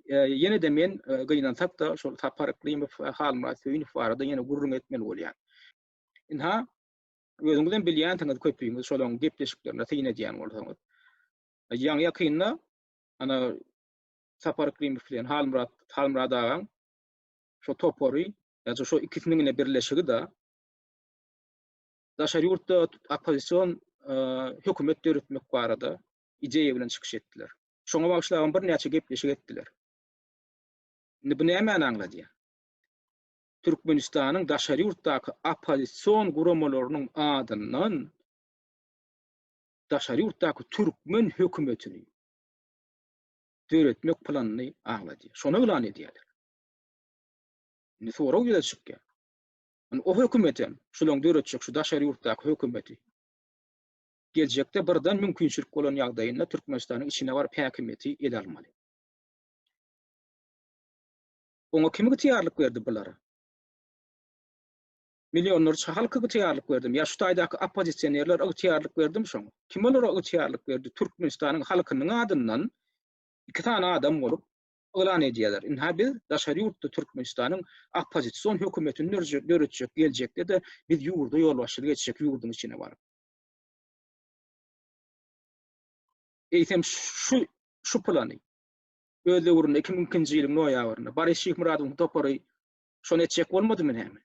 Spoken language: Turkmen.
ýene-de men gynansak-da şol Sapar Yklymow, Halmyrat Söýünow barada ýene gürrüň etmeli bolýan. Ynha, özüňizem bilýänsiňiz köpüňiz şolaryň gepleşiklerine syn edýän bolsaňyz. Ýaňy-ýakynda ana Sapar Yklymow bilen Halmyrat Halmyrat agaň şo topary, ýa-da şo ikisiniň ine birleşigi-de daşary ýurtda oppozision hökümet döretmek barada ideýa bilen çykyş etdiler. Şoňa bagyşlabam birnäçe gepleşik etdiler. Indi bu nämäni aňladýar? Türkmenistanyň daşary ýurtdaky oppozision guramalarynyň adyndan daşary ýurtdaky türkmen hökümetini döretmek planyny aňladýar. Şony yglan edýärler. Indi sorag ýüze çykýar. Indi o hökümetem, şularyň döretjek şu daşary ýurtdaky hökümeti geljekde birden mümkinçilik bolan ýagdaýynda Türkmenistanyň içine baryp häkimiýeti ele almaly. Oňa kim ygtyýarlyk berdi bulara? Millionlarça halk ygtyýarlyk berdimi? Ýa şu taýdaky oppozisionerler ygtyýarlyk berdimi şoňa? Kim olara ygtyýarlyk berdi? Türkmenistanyň halkynyň adyndan iki sany adam bolup yglan edýärler. Ynha biz daşary ýurtda Türkmenistanyň oppozision hökümetini döretjek, geljekde-de biz ýurda ýolbaşçylyk etjek ýurduň içine baryp. Eýsem şu şu plany öz döwründe 2002-nji ýylyň noýabrynda Boris Şyhmyradowyň topary şony etjek bolmadymy näme?